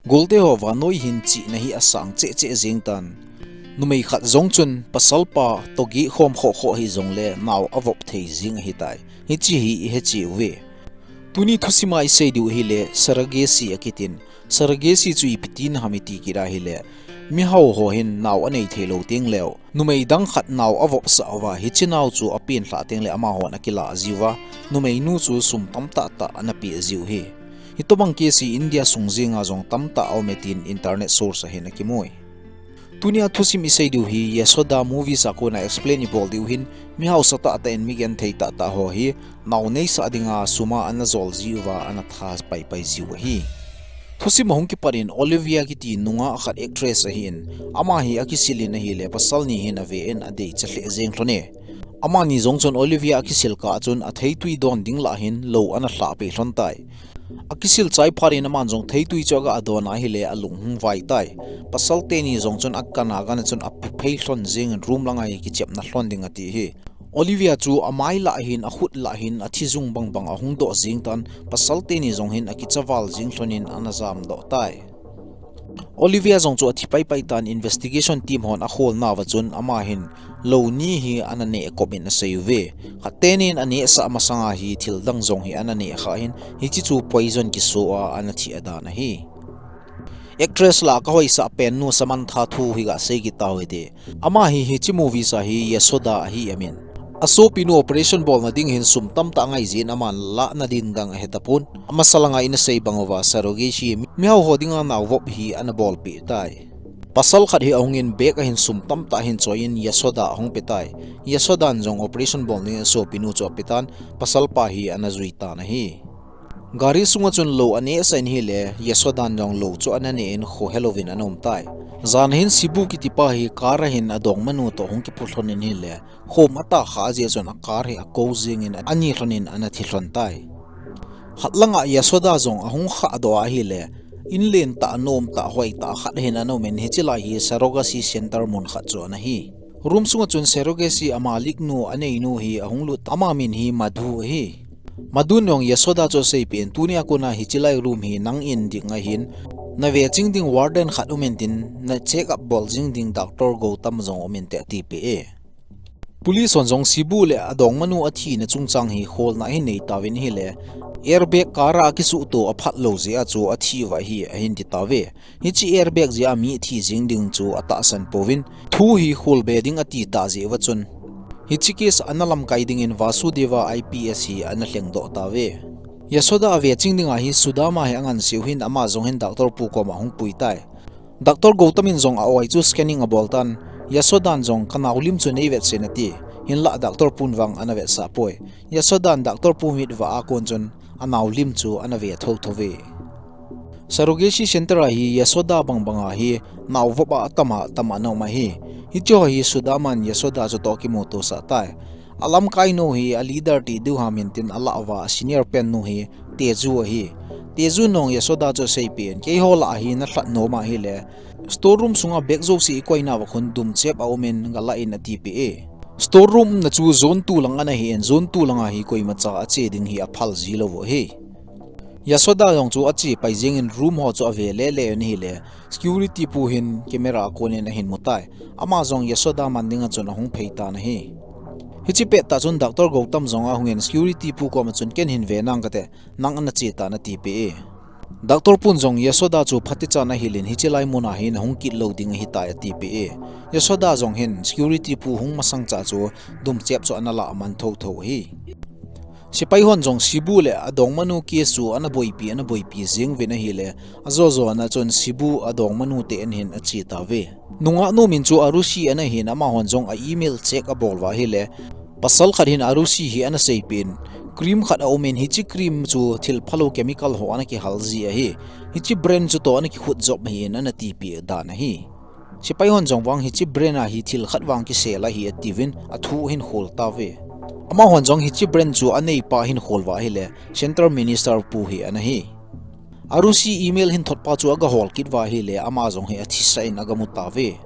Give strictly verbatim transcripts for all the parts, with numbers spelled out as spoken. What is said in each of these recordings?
Golte ho vannoi hin chihna hi asang cheh cheh jing tan. Numei khat jong chun pasal pa toh geh khom khoh khoh hijongle nao avop thei jing ahitai. Hiche hi iheche uve. Tuni thusima isei diu ahile surrogacy akitin. Surrogacy chu ipi tina ham iti kit ahile, mihao ho hin nao anei thei lou teng leu, numei dang khat nao avopsah uva, hiche nao chu apenlhah teng le amahon akilah jiuva, numeinu chu sum tamtah tah ana peh jiu ahi. Hitobang case hi India sung jenga jong tamtah aume tin internet source a hin akimui. Tunia thusim isei diu hi Yashoda movies a kona explain ibol diu hin, mi haosa tahtah in mi genthei tahtah ho hi nao neisah dinga sum a ana jol jiuva ana tha paipai jiu ahi. Thusim ahung kipat in Olivia kiti nungah khat actress ahin, ama hi akisil in ahile pasal ni hin ave in adeicha lheh jeng lhon e. Amani jong chun Olivia akisil kah chun atheitwi don ding lah hin lou ana lhah peh lhon tai. Akisil chai phat in aman jong theitwi chu aga adon ahile alung hung vai tai. Pasal teni jong chun akan akan a chun apu phei lhon jeng in room langa hi kichepna lhon ding ati ahi. Olivia chu amai lah hin, akhut lah hin, athi jung bang bang ahung doh jeng tan, pasal teni jong hin akicha val jeng lhon in ana jamdoh tai. Olivia jong chu athi paipai tan, investigation team hon akholnauva chun ama hin lou ni hi ana neh kop in asei uve. Khat tenin anehsah masanga hi thil dang jong hi ana neh kha hin, hiche chu poison kiso a ana thi adan ahi. Actress lah a kahoisah pen nu Samantha thu hi gasei kit tau hite. Ama hi hiche movies a hi Yashoda ahi amin. Asopinu operation bolna ding hin sum tamtah angai jeh in aman lahna ding dang ahetapon. Amasa langa ina sei bang uva surrogacy, mihao ho dinga nao vop hi ana bolpeh tai. Pasal khat hi ahung in bag a hin sum tamtah ahin choi in Yashoda ahung pe tai. Yashodan jong operation bol ding asopinu chu ape tan, pasal pa hi ana jui tan ahi. Gari sunga chun lou anehsah in ahile, Yashodan jong lou chu ana neh in kho helouvin ana um tai. Jan a hin Shibu kiti pa hi car a hin adongmanu toh hung kipu lhon in ahile, khom atah kha jeh chun a car hi ako jeng in ani lhon in ana thi lhon tai. Khat langa Yashoda jong ahung khahdoh ahile, in len tah, nom tah, hoi tah khat hin ana um in hiche lai hi surrogacy center mun khat chu ana hi. Room sunga chun surrogacy a malik nu, aneinu hi ahung lut, ama min hi Madhu ahi. Madhun jong Yashoda chu aseipeh in, tunia kona hiche lai room hi nang in ding ahin, nave ching ding warden khat um intin, na check up bol jing ding Doctor Gautam jong um inte atipeh e. Police hon jong Shibu le adongmanu athina chungchang hi kholna ahin nei tauvin ahile, airbag car a akisuhto aphat lou jeh a chu athi uva ahi ahin ti tauve. Hiche airbag jeh a mi thi jing ding chu atahsan pouvin, thu hi kholbe ding ati tah jeh uva chun, hiche case ana lamkai dingin Vasudeva I P S hi ana lhengdoh tauve. Yashoda ave ching dinga hi Sudama hi anganseu hin ama jong hin doctor pu koma ahung pui tai. Doctor Gautam in jong a-oi chu scanning abol tan, Yashodan jong kanao lim chu neivetsah in ati, hinlah doctor pun vang ana vetsah poi. Yashodan doctor pu mitvah a kon chun anao lim chu ana ve thouthou ve. Surrogacy center a hi Yashoda bangbanga hi nao vop a atama tama ana um ahi. Hicheho hi Sudaman Yashoda chutoh akimutosah tai. Alamkai nu hi a leader ti diu ham intin alah uva a senior pen nu hi Teju ahi. Teju in jong Yashoda chu aseipeh in, keiho lah a hi nalhat nom ahile, store room sunga bag jouse ikoinauva khun dumchep aumin galah in atipeh e. Store room umna chu zone two lang ana hin, zone two langa hi koimacha ache ding hi aphal jilou u ahi. Yashoda jong chu ache pai jengin room ho chu ave lele in ahile, security pu hin camera a konin ahin mutai. Ama jong Yashoda man dinga chun ahung phei tan ahi. Hiche pettah chun Doctor Gautam jong ahungin security pu koma chun ken hin ve nang kate, nang ana che tan atipeh e. Doctor pun jong Yashoda chu phatechan ahilin hiche lai muna hin ahung kit lou ding ahitai atipeh e. Yashoda jong hin security pu hung masangcha chu dumchep chu ana lah man thouthou ahi. Sepai hon jong Shibu le adongmanu case chu ana boipi, ana boipi jeng uvin ahile, ajo jona chun Shibu adongmanu te an hin ache tauve. Nungah nu min chu Arushi ana hin, amahon jong a email check abol uva ahile, pasal khat hin Arushi hi ana seipeh in, cream khat aumin hiche cream chu thil phalou chemical ho ana kihal ji ahi. Hiche brand chutoh ana kikhut jop ahin ana tipeh dan ahi. Sepai hon jong vang hiche brand a hi thil khat vang kisel ahi atiuvin athu ahin khol tauve. Amahon jong hiche brand chu aneipa ahin khol uva ahile, Central Minister pu hi ana hi. Arushi email hin thotpa chu aga hol kit uva ahile, ama jong hi athisah in aga mu tauve.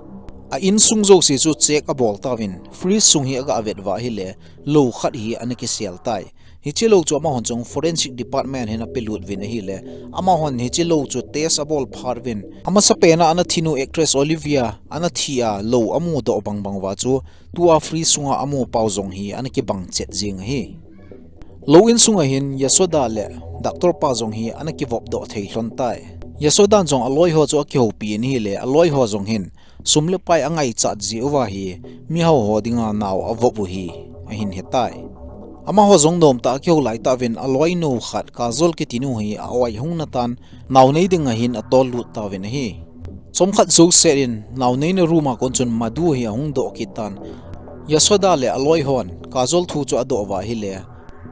A insung jouse chu check abol tauvin, fridge sung hi aga vet uva ahile, lou khat hi ana kisel tai. Hiche lou chu amahon chung forensic department hin apelut uvin ahile, amahon hiche lou chu test abol phat uvin, amasapen a ana thi nu actress Olivia ana thi a lou amu doh bangbang uva chu, tua fridge sunga amu pau jong hi ana kibang chet jing ahi. Lou in sunga hin Yasoda le doctor pa jong hi ana kivop doh thei lhon tai. Yasodan jong aloi ho chu akihoupi in ahile, aloi ho jong hin sum le pai angaichat jeh uva hi mihao ho dinga nao avop u hi ahin hetai. Amaho jong nomtah a kihou laitah uvin aloinu khat Kajol kiti nu hi a-oi hung natan, nao nei dinga hin atol lut tauvin ahi. Chomkhat jouse in nao neina room a kon chun Madhu hi ahung doh kit tan. Yasoda le aloi hon Kajol thu chu adoh uva ahile,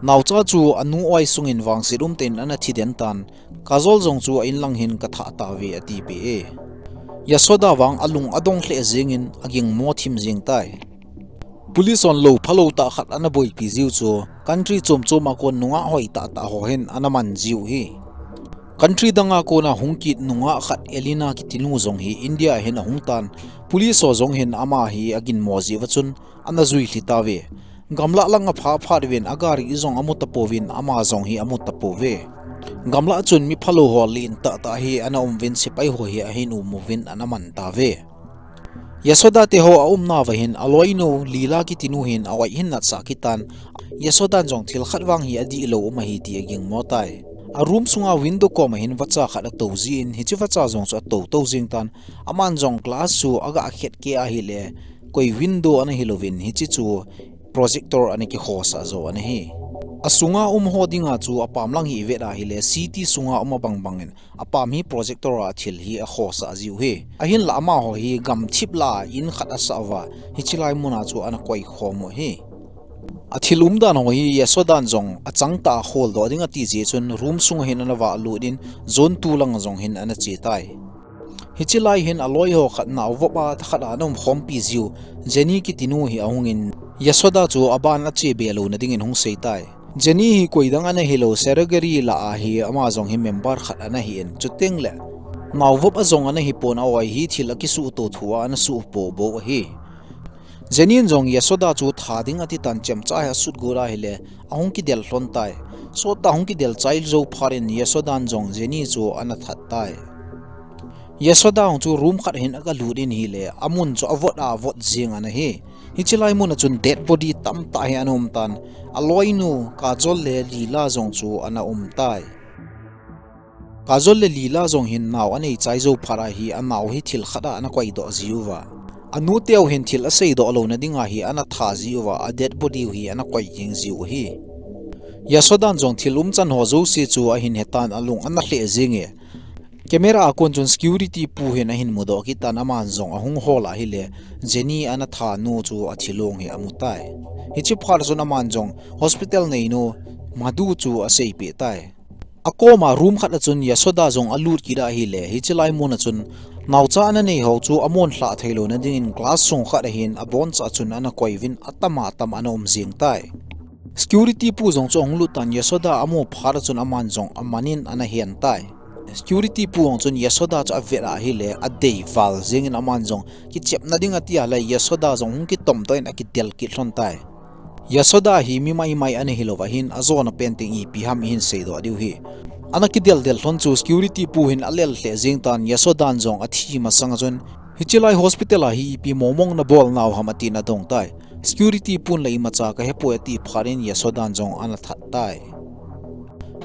naocha chu anu oi sungin vangset umtah in ana thi den tan, Kajol jong chu a-in lang hin kathah tauve atipeh e. Yasoda vang alung adong lheh jengin agingmo thim jeng tai. Police hon lou phalou tah khat ana boipi jiu chu, country chom chom a kon nungah hoi tah tah ho hin ana man jiu hi. Country dang a kona hung kit nungah khat Elena kiti nu jong hi India hin ahung tan, police ho jong hin ama hi aginmo jeh uva chun ana jui lhi tauve. Gamlah lang apha phat uvin agari jong amu tapouvin ama jong hi amu tapouve. Gamlah chun mi phalou ho len tah tah hi ana um uvin, sepai ho hi ahin um uvin ana man tauve. Yasoda te ho aumna uva hin aloinu Leela kiti nu hin a-oi hin natsah kit tan, Yasodan jong thil khat vang hi adihlou um ahi ti agingmo tai. A room sunga window koma hin vacha khat atou jin, hiche vacha jong chu atou tou jeng tan, aman jong glass chu aga khet keh ahile, koi window ana hilouvin hiche chu projector ana kikhosah jo ana hi. Asunga um ho dinga chu apam lang hi ivet ahile, city sunga um abang bangin apam hi projector a thil hi akhosah jiu hi. Ahinla amaho hi gamthip lah a in khat asah uva, hiche lai muna chu ana koi khom u hi. Athil umdan ho hi Yasodan jong achangtah a kholdoh ding ati jeh chun room sunga hin ana valut in, jon tu langa jong hin ana che tai. Hiche lai hin aloi ho khat nao vop a khat a ana umkhompi jiu Jenny kiti nu hi ahungin, Yasoda chu aban ache be louna dingin hung sei tai. Jenny hi koidang ana hilou, Surgery lah a hi ama jong hi member khat ana hin, chutengle nao vop a jong ana hipon, a-oi hi thil akisuhto thu a ana suhpo bou ahi. Jenny in jong Yasoda chu tha ding ati tan, chemcha hi asut got ahile ahung kidel lhon tai. Sottah ahung kidel chai jou phat in Yasodan jong Jenny chu ana that tai. Yasoda jong chu room khat hin aga lut in ahile, amun chu avot a avot jeng ana hi. Hiche lai muna chun dead body tamtah hi ana um tan, aloinu Kajol le Leela jong chu ana um tai. Kajol le Leela jong hin nao anei chai jou phat a hi anao hi thil khat a ana koidoh jiuva, anuteu hin thil aseidoh louna dinga hi ana that jiuva, a dead body u hi ana koi jeng jiu ahi. Yasodan jong thil umchan ho jouse chu ahin hetan, alung ana lheh jenge. Camera a kon chun security pu hin ahin mudoh kit tan, aman jong ahung hol ahile, Jenny ana that nu chu athilong hi amu tai. Hiche phat chun aman jong hospital neinu Madhu chu aseipeh tai. Akoma room khat a chun Yasoda jong alut kit ahile, hiche lai muna chun naocha ana nei ho chu amonlhah theilouna dingin glass sung khat a hin aboncha chun ana koiuvin, atam atam ana um jeng tai. Security pu jong chu ahung lut tan, Yasoda amu phat a chun aman jong amanin ana hen tai. Security pu jong chun Yasoda chu avet ahile, adei val jengin aman jong kichepna ding ati ahile, Yasoda jong hung kitomdoh in akidel kit lhon tai. Yasoda hi mi maimai ana hilouva hin, ajona pen teng ipi ham ihin seidoh diu hi. Ana kidel del lhon chu security pu hin alel lheh jeng tan, Yasodan jong athi masanga chun, hiche lai hospital a hi ipi mongmong nabol nau ham atin adong tai. Security pun la imacha kahepoi ati phat in Yasodan jong ana that tai.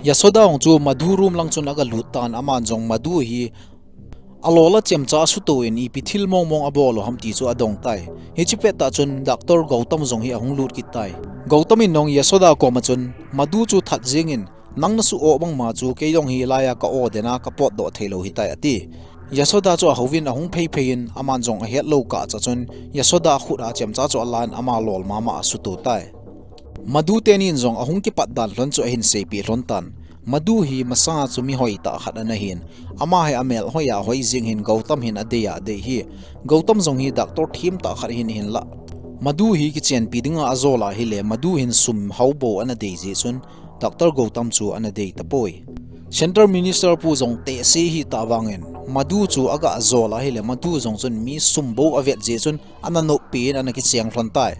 Yasoda jong chu Madhu room lang chun aga lut tan, aman jong Madhu hi alol a chemcha asuto in ipi thil mongmong abol u ham ti chu adong tai. Hiche pettah chun Doctor Gautam jong hi ahung lut kit tai. Gautam in jong Yasoda koma chun, Madhu chu that jengin, nang nasuh o bangma chu kei jong hilai a ka o den a kapotdoh theilou hitai ati. Yasoda chu ahouvin ahung phei phei in, aman jong ahetlou kah cha chun Yasoda khut a chemcha chu alan, ama lol mama asuto tai. Madhu tenin jong ahung kipat dan lhon chu ahin seipeh lhon tan. Madhu hi masanga chu mi hoitah khat ana hin, ama hi amel hoi a hoi jeng hin, Gautam hin adei a adei hi. Gautam jong hi doctor themtah khat hin hinla, Madhu hi kichenpi dinga ajol ahile, Madhu hin sum hao bou ana dei jeh chun Doctor Gautam chu ana dei tapoi. Central Minister pu jong tehse hitah vangin, Madhu chu aga jol ahile, Madhu jong chun mi sum bou avet jeh chun ana noppi in ana kicheng lhon tai.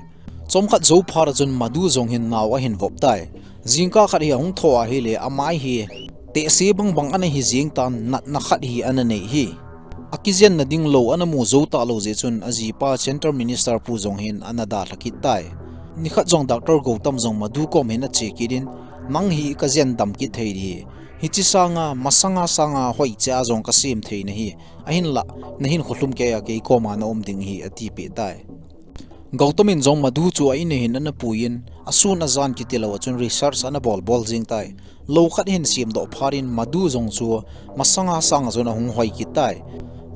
Chomkhat jou phat a chun Madhu jong hin nao ahin vop tai. Jingkah khat hi ahung tho ahile, amai hi tehse bangbang ana hi jing tan, natna khat hi ana nei hi. Akijenna ding lou ana mu jou talou jeh chun ajipa Central Minister pu jong hin ana dalha kit tai. Nikhat jong Doctor Gautam jong Madhu kom hin ache kit in, nang hi kajen dam kit thei ding hi. Hiche sanga, masanga sanga hoiche a jong kasem thei nahi. Ahinlah, nahin kholhum kei a kei koma na um ding hi, atipeh tai. Gautam in jong Madhu chu a in a hin ana pui in, asun ajan kiti lou a chun research ana bol bol jing tai. Lou khat hin semdoh phat in Madhu jong chu masanga sanga chun ahung hoi kit tai.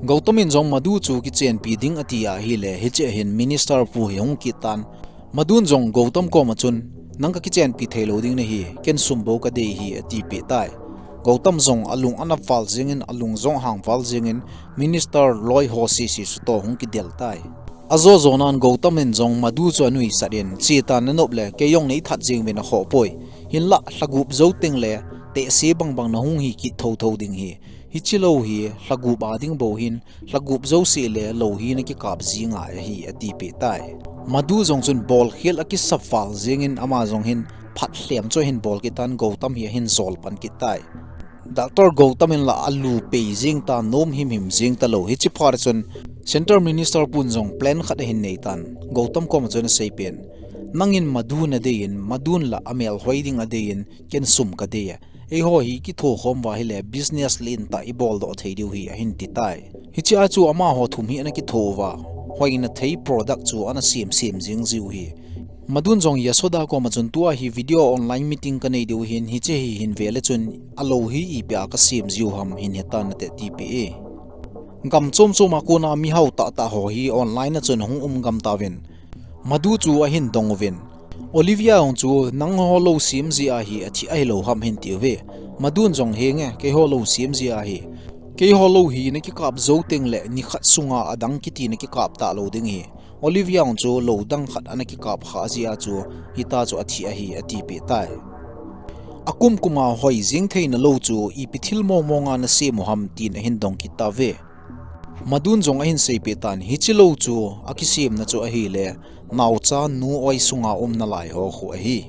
Gautam in jong Madhu chu kichenpi ding ati ahile, hiche a hin Minister pu hi ahung kit tan. Madhu in jong Gautam koma chun, nang kakichenpi thei lou ding nahi, ken sum bou kadei hi, atipeh tai. Gautam jong alung ana val jeng in, alung jong ahang val jeng in, Minister loi ho sese chu toh ahung kidel tai. Ajo jonan Gautam in jong Madhu chu anuisat in, che tan nanop le, kei jong neithat jeng uvin akhoh poi. Hinlah, lhagup jou teng le, tehse bangbang nahung hi kit thotho ding hi. Hiche lou hi, lhagup a ding bou hin, lhagup jouse le lou hi nakikap jing ngai ahi, atipeh tai. Madhu jong chun bolkhel akisa val jeng in ama jong hin phat lhem chu ahin bol kit tan Gautam hi ahin jol pan kit tai. Doctor Gautam in lah alu pei jeng tan nom himhim jeng talou hiche phat chun Central Minister pun jong plan khat ahin nei tan Gautam koma chun aseipeh in, nangin Madhu nadei in Madhu in lah amel hoi ding adei in ken sum kadei a. Eiho hi kitho khom uva ahile business lentah ibol doh thei diu hi ahin ti tai. Hiche a chu amaho thum hi ana kitho uva, hoina thei product chu ana sem sem jing jiu hi. Madhu in jong Yasoda koma chun tua hi video online meeting kanei diu hin hiche hi hin ve le chun alou hi ipi a kasem jiu ham hin hetan nate tipeh e. Gam chom chom a kona mihao tah tah ho hi online a chun ahung um gam tauvin. Madhu chu ahin dong uvin. Olivia jong chu nangho lou sem jeh a hi athi ahilou ham hin tiu ve. Madhu in jong henge, keiho lou sem jeh a hi. Keiho lou hi nakikap jou teng le nikhat sunga adang kiti nakikap talou ding hi. Olivia jong chu lou dang khat ana kikap kha jeh a chu hita chu athi ahi atipeh tai. Akum kum a hoi jeng theina lou chu ipi thil mong mong a nasem u ham tin ahin dong kit tauve. Madhu in jong ahin seipeh tan hiche lou chu akisemna chu ahile, naocha nu oi sunga um nalai ho khu ahi.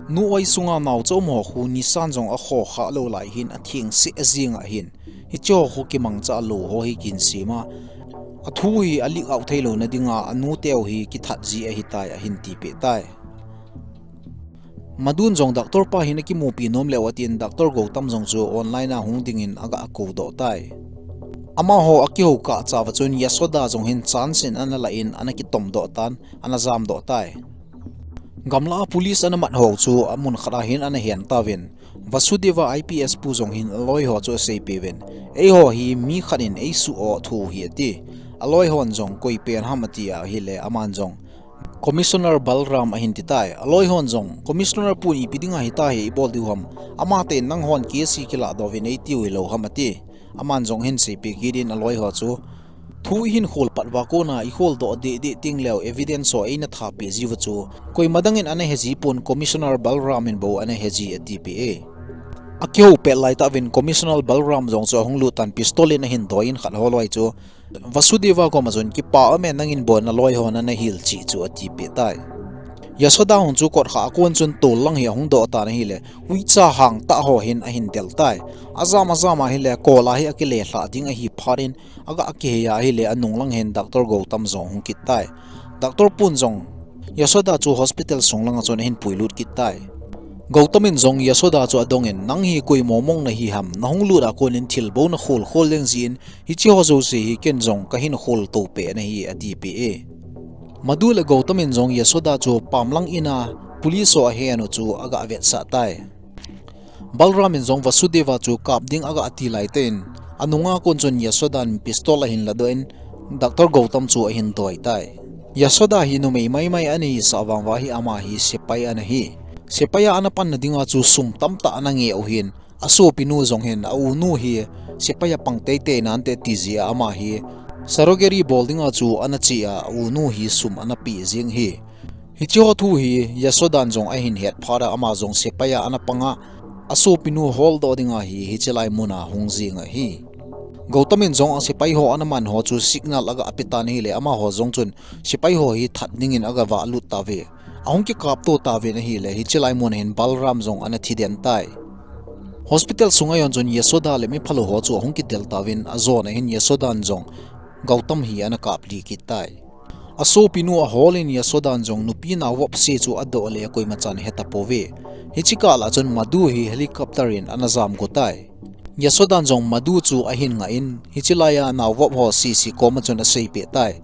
Nu oi sunga naocha um ho khu nisan jong akho kha lou lai hin atheng seh jeng ahin. Hiche ho khu kimangcha lou ho hi kihin sem a. Athu hi a leak out thei louna dinga anu teu hi kithat ji ahitai ahin tipeh tai. Madhu in jong doctor pa hin akimupi nom leu atin Doctor Gautam jong chu online a hung dingin aga kou doh tai. Amaho akihou kah cha uva chun Yasoda jong hin chance in ana la in ana kitom doh tan ana jam doh tai. Gamla a police ana mat ho chu amun khat a hin ana hen tauvin. Vasudeva I P S pu jong hin aloi ho chu aseipeh uvin. Eiho hi mi khat in eisuh o thu hi ati. Aloi hon jong koi pen ham ati ahile aman jong Commissioner Balram ahin ti tai. Aloi hon jong, Commissioner pun ipi dinga hita hi ibol diu ham. Amate nanghon case hi kilah doh uvin eitiu hilou ham ati. Aman jong ahin seipeh kit in aloi ho chu. Thu ihin khol pat uva kona ikhol doh deh deh teng leu evidence ho eina thapeh jiu va chu. Koima dangin ana he ji pon Commissioner Balram in bou ana he ji atipeh e. Akihou pet lai tah uvin Commissioner Balram jong chu ahung lut tan pistol in ahin doi in khat ho loi chu. Vasudeva koma chun kipa aume nangin bou naloi ho nana hilchih chu atipeh tai. Yasoda hon chu kot kha a kon chun tol lang hi ahung doh tan ahile, uicha hang tah ho hin ahin del tai. Ajam ajam ahile, kol a hi akile lhah ding ahi phat in, aga akihei a ahile, anung lang hin Doctor Gautam jong ahung kit tai. Doctor pun jong, Yasoda chu hospital sung langa chun ahin puilut kit tai. Gautam in jong Yasoda chu adong in, nang hi koi mong mong nahi ham, nahung lut a kon in thil bou nakhol khol leng jin, hiche ho jouse hi ken jong kahin khol to peh nahi atipeh e. Madhu le Gautam in jong Yasoda chu pamlang in a police ho ahen u chu aga vetsah tai. Balram in jong Vasudeva chu kap ding aga ati lai tah in, anunga kon chun Yasoda in pistol ahin ladoh in, Doctor Gautam chu ahin doi tai. Yasoda hi numei maimai ana hisah vang uva hi ama hi sepai ana hi. Sepai a ana panna dinga chu sum tamtah ana ngeh u hin, asopinu jong hin, a unu hi sepai a pang teitei nante ti jeh a ama hi surgery bol dinga chu ana che a, a unu hi sum ana peh jeng hi. Hiche ho thu hi Yasoda in jong ahin het phat a ama jong sepai a ana pang a, asopinu holdoh dinga hi hiche lai mun a hung jeng ahi. Gautam in jong a sepai ho ana man ho chu signal aga pe tan ahile amaho jong chun sepai ho hi that dingin aga vahlut tauve. Ahung kikapto tauvin ahile, hiche lai mun a hin Balram jong ana thiden tai. Hospital sunga jong chun Yasoda le miphalou ho chu ahung kidel tauvin, ajona hin Yasodan jong Gautam hi ana kapli kit tai. Asopinu aholin Yasodan jong nupi naovop se chu adoh le koimachan ahetapouve. Hiche kah a chun Madhu hi helicopter in ana jamgo tai. Yasodan jong Madhu chu ahin ngah in, hiche laiya naovop ho sese koma chun aseipeh tai.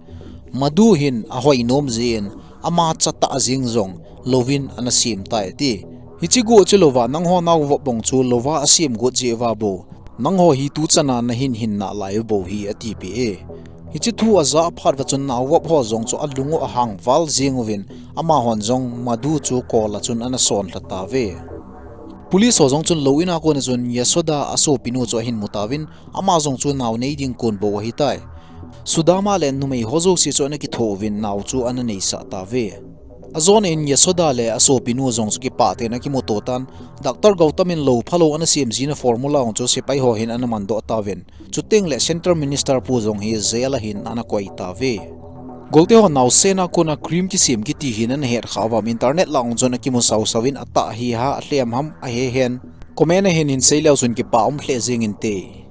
Madhu hin ahoi nom jeh in, ama chatah jeng jong louvin ana sem tai ati. Hiche guh chu louva, nangho naovop bang chu louva asem got jeh uva bou, nangho hi tuchana nahin hin nalai u bou hi atipeh e. Hiche thu aja phat uva chun naovop ho jong chu alung u ahangval jeng uvin, amahon jong Madhu chu kol a chun ana sonlha tauve. Police ho jong chun lou in a kona chun Yasoda asopinu chu ahin mu tauvin, ama jong chu nao nei ding kon bou ahitai. Sudama le numei ho jouse chu ana kitho uvin nao chu ana neisah tauve. Ajona in Yasoda le asopinu jong chu kipah tah in akimuto tan, Doctor Gautam in lou phalou ana sem jina formula jong chu sepai ho hin ana mandoh tauvin, chuteng le Central Minister pu jong hi jail a hin ana koi tauve. Golte ho naosen a kona cream kisem kiti hi nana het kha uvam, internet lah a jong chun akimu sausau in, atah hi ham alhem ham ahehen, comment a hin hin sei leu chun kipa um lheh jeng inte.